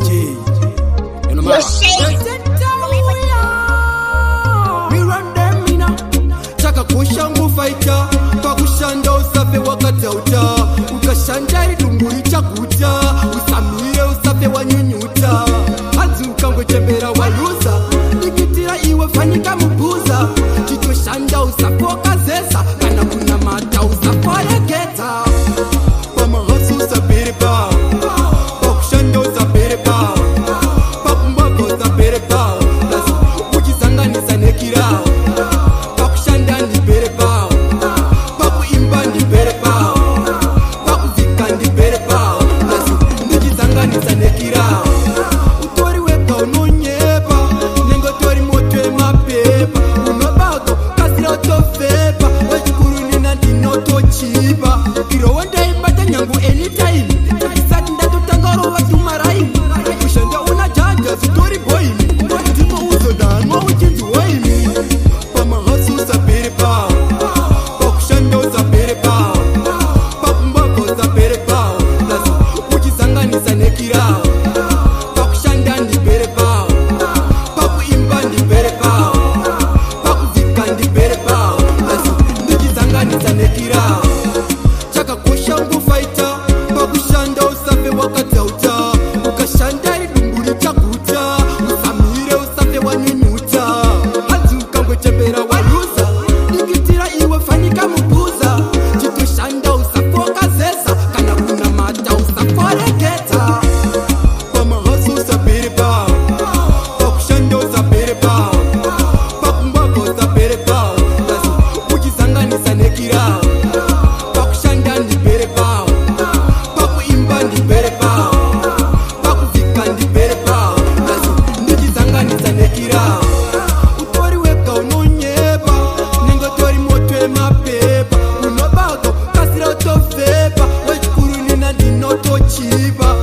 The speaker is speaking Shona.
SJ. You know, Your shade. Chakakosha ngufaita pakushanda, usafe wakadhauta. Ukashanda ridumbu richaguta, usamire, usafe wanyunyuta. Hanzi ukangochembera waluza, dikitira iwe fanika mubhuza. Chitoshanda, usafokazesa, kana kunamata usaforegedza. Pamahasi usapere pa pakushanda, usapere pa pakumbabva, usapere pa uchizanganisa nekira. Pakushanda ndipere pao, pakuimba ndipere pao, pakuvhika ndipere pao, asi ndichizanganisa nekira. Utori wega unonyepa, nenge utori moto wemapepa, unobako kasira utofepa. Wechikuru nina ndinotochipa irowo, ndaibata nyangu anytime, isati ndatotanga rova tumaraini. Kushanda una jaja zitori boimi, ndipo uzodanwa uchinzi woimi. Pamahasi usapere pao, pakushanda usapere pao, pakumbabva usapere pao, asi uchizanganisa nekirawo. Pakushanda ndipere pao, pakuimba ndipere pao, pakuvhika ndipere pao, asi ndichizanganisa nekirawo. Chakakosha ngufaita pakushanda, usafe wakadhauta. Ukashanda ridumbu richaguta, usamire, usafe wanyunyuta. Hanzi ukangochembera waluza, dikitira iwe fanika mubhuza. Chitoshanda, usafokazesa, kana kunamata usaforegedza. Pamahasi usapere pao, pakushanda usapere pao, pakumbabva usapere pao, asi uchizanganisa nekirawo. Pakushanda ndipere pao, pakuimba ndipere pao, pakuvhika ndipere pao, asi ndichizanganisa nekirawo. Utori wega unonyepa, nenge utori moto wemapepa, unobako kasira utofepa. Wechikuru nina ndinotochipa.